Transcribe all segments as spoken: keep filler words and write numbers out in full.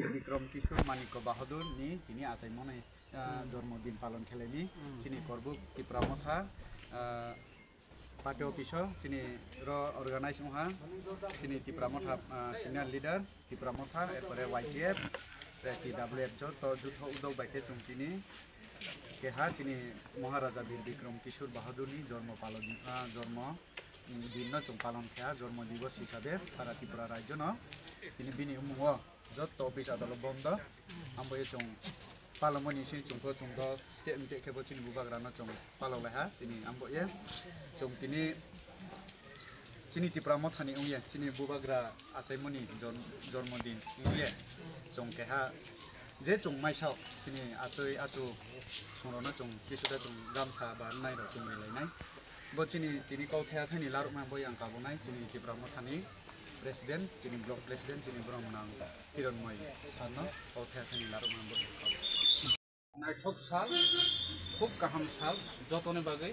Bikram Kishore Manikya Bahadur ni tini achaimani, ah, jormo din palon khelai ni chini Korbuk Tipra Motha, ah, party office o chini ro organize wngha chini Tipra Motha, ah, senior leader Tipra Motha, erpore Y T F, T W F joto jutho udok bai khe chwng tini keha chini Maharaja Bir Bikram Kishore Bahadur ni jormo palon, ah, jormo din no chwng palon kha, jormo divos hisabe sara Tripura rajyo no tini bini umung o joto office adalot bondo. Ambo ye chwng palomani sini chwng pho chwng do state ni khe bo chini bubagra no chwng palok lai ha. Chini ambo ye chwng tini chini Tipra Motha ni wng ye chini bubagra achaimani jon-, jormo din wng ye chwng keha je chwng maisa chini achoi achu chwng rok no chwng kisu da chwng gamsa ba nai rok chwng ri lai nai. Bo chini tini kok thaya thani larok ma bo yang kabunai chini Tipra Motha ni president, chini block president, chini borok nang Kiron Moi sir no kok thaya thani larok ma bo yang kabunai. Naithok sal, khub kaham sal, jotoni bagwi.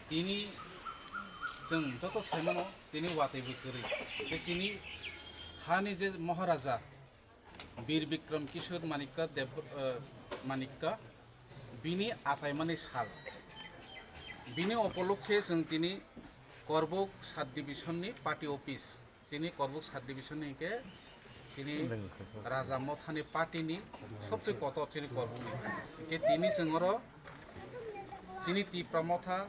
Tini chwng joto saimano tini watwi bwi kwrwi. Tei chini hani je Maharaja Bir Bikram Kishore Manikya Dev, eh, Manikya, bini achaimani sal. Bini opolokhe chwng tini Korbuk sub division ni party office, chini Korbuk sub division ni hwnkhe chini Raja Mothani party ni sobse kotor chini Korbuk ni. Hwnkhe tini chwng oro chini Tipra Motha,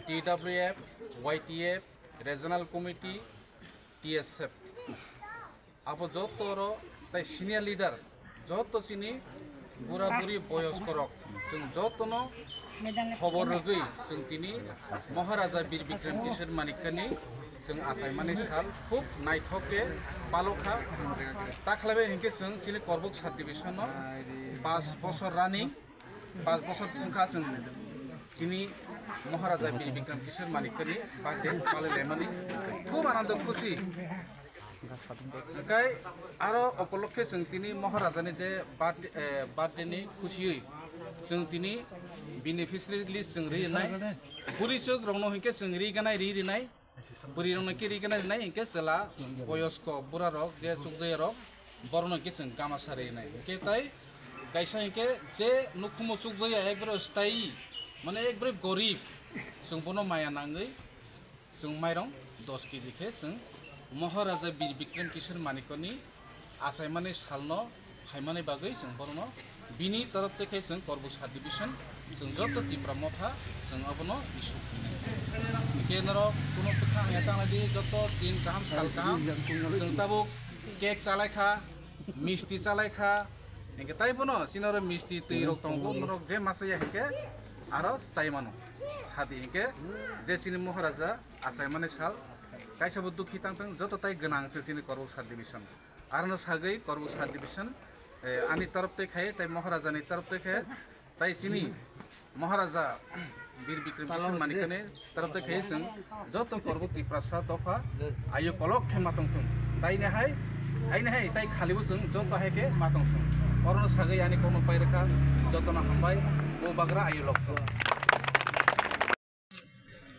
T W F, Y T F, Regional Committee, T S F. Abo joto oro tai senior leader, joto chini bura buri boyoskorok, chwng jotono khobor rwgwi chwng tini Maharaja Bir Bikram Kishore Manikyani chwng achaimani sal khub naithok khe palokha. Takhlaibai hinkhe chwng chini Korbuk sub division no pas bosor running, pas bosor wngkha chwng chini Maharaja Bir Bikram Kishore Manikyani birthday palailaimani khub anando khusi. Hwnkhe aro opolokhe chwng tini Maharajani je birthday, eh, birthday ni khusiwi chwng tini beneficiary list chwng rinai. Bwrwi chwk rokno hinkhe chwng ri ganai ri rinai. Bwrwi rokno khe ri ganai rinai hinkhe chwla boyosko bura rok je chukjaya rok borokno hinkhe chwng gama sa rinai. Hinkhe tai kaisa hinkhe je nukhumo chukjaya ekbare sthayi mane ekbare gorib chwng bono maya nangwi Chwng mairong dos kg khe chwng Maharaja Bir Bikram Kishore Manikyani achaimani salno phaimani bagwi chwng borokno bini torop tei khe chwng Korbuk sub division chwng joto Tipra Motha chwng abono isuk hwnwi. Hwnkhe norok kunu bwkha hamya tanglai di, joto din kaham sal kaham chwng tabuk cake chalai kha, misti chalai kha, hwnkhe tai bono chini oro misti twi rok tongo, norok je ma chaya hwnkhe aro chai mano sadi hwnkhe je chini Maharaja achaimani sal, kaisa bo dukhi tang tang, joto tai gwnang tei chini Korbuk sub division. Arno sagwi Korbuk sub division, eh, ani torop tei khai, tei Maharajani torop tei khai, tai chini Maharaja Bir Bikram Kishore Manikyani torop tei khai chwng joto Korbuk Tiprasa dopha ayo kolok khe ma tong thung. Tai ne hai, hai ne hai, tai khalibo chwng joto hai khe ma tong thung. Orono sagwi ani kokno pai rwkha, jotono hambai, bo bagra ayo lok thung.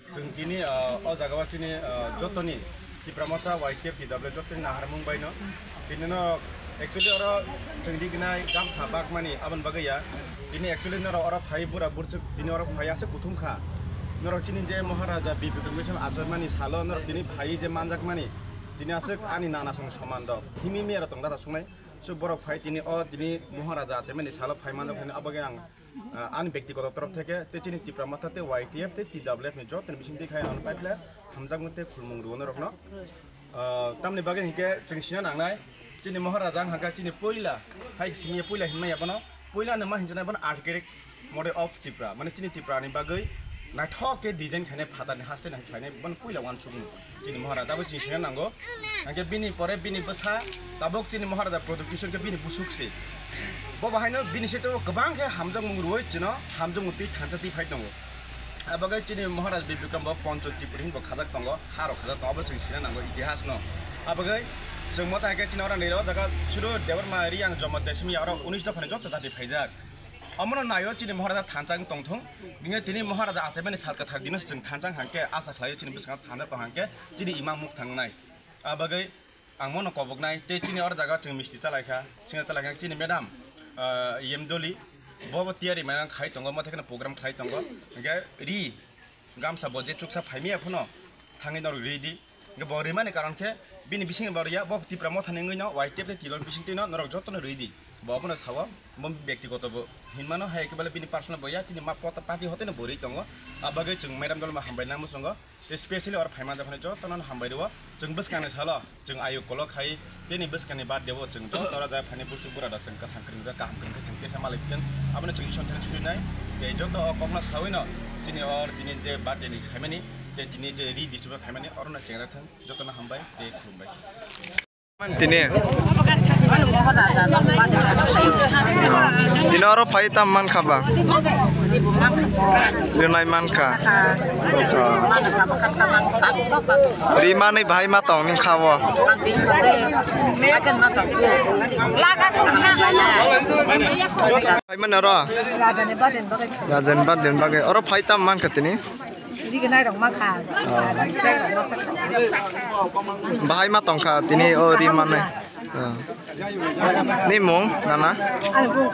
Chwng tini, ah, o jaga o chini, ah, jotoni Tipra Motha Y T F T W jotoni naharmung baino. Tini no actually oro chwng rignai gamsa bakmani aboni bagwi ya. Tini actually norok oro phai bura burchuk tini oro phai aswk kuthum kha. Norok chini je Maharaja Bir Bikram Kishore achaimani salo norok tini phai je manjakmani. Tini aswk ani nana song soman rok. Himi miya rok tong da ta sungnai. So borok phai tini o tini Maharaja achaimani salo phai manjak phai abagwi ang Ah, ani bektigoto torof theke tei chini Tipra Motha tei Y T F tei T W F ni joto ni bising twi khai ang paiphle hamjakmung tei khulmung rwo norokno. Ah, tamni bagwi hinkhe chwng sina nangnai, chini Maharaja wngkha khe chini puila, hai simi puila hinmaya bono, puila no ma hinjana bono Architect Model of Tripura, mane chini Tripura ni bagwi naithok khe design khainai phatar ni haste nang khlainai bono puila uansukmung. Chini Maharaja bo chini sina nango. Hingke bini pore bini bwsa tabuk chini Maharaja Pradyut Kishore khe bini busuk se. Bo bahaino bini sitio kwbang khe hamjakmung rwui chino hamjakmung twi thansa twi phai tongo. Abo khe chini Maharaja Bir Bikram bo Pancho Tripuri hinwi bo khajak tongo, ha rok khajak tongo, abo chwng sina nango itihas no. Abo khe Chwng mota hwnkhe chini oro nini o jaga sudu Debbarma Reang Jamatia simi oro unis dophani joto jati phaijak. Omono naio chini Maharaja thansa wng tongthung. Bini tini Maharaja achaimani sal kwthar dino chwng thansa hwnkhe asa khlaio chini bwskango thansa tong hwnkhe chini imang muk thangnai. A bagwi ang mono koboknai tei chini oro jaga chwng misti chalaikha. Singa chalaikha chini madam, ah, Yemdoli. Bobo tiyari mano khai tongo, mothe kheno program khlai tongo. Hwnkhe ri gamsa bo je chuksa phaimaya phano thangwi norok ri di. Hwnkhe bo rimani karon khe bini bisingni bo riya, bo Tipra mothani wngwi no Y T F tei Tilon bisingtwi no norok jotono ri di. Bo abono sao, bo bektigoto bo hinmano, hai khe bele bini personal bo ya, chini ma pota party hoteno bo ri tongo. A bagwi chwng madam dol ma hambai nang muchungo. Tei specially oro phaima japhani jotono hambai rwo. Chwng bwskangni salo chwng ayuk kolok khai tini bwskangni birthday o chwng joto oro jai phani buchuk bura rok chwng kwthang kwrwng rok kaham kwrwng khe chwng tesa malai thung. Abono chwng Isor thani surinai. Tei joto o kokno sawino chini or tini je birthday ni khaimani tei tini je ri distribution khaimani orono chengrai thung. Jotono hambai tei khulumbai. Tini. Tini oro phai tam mankha ba? Rinai mankha. Rimani bahai ma tong nini kha o. Phai mano oro? Rajani birthday ni bagwi. Oro phai tam mankha tini? Rigi nai rok ma kha. Ah. Bahai ma tong kha tini o ri manai. Ah. Ni mung nana? Ani bung.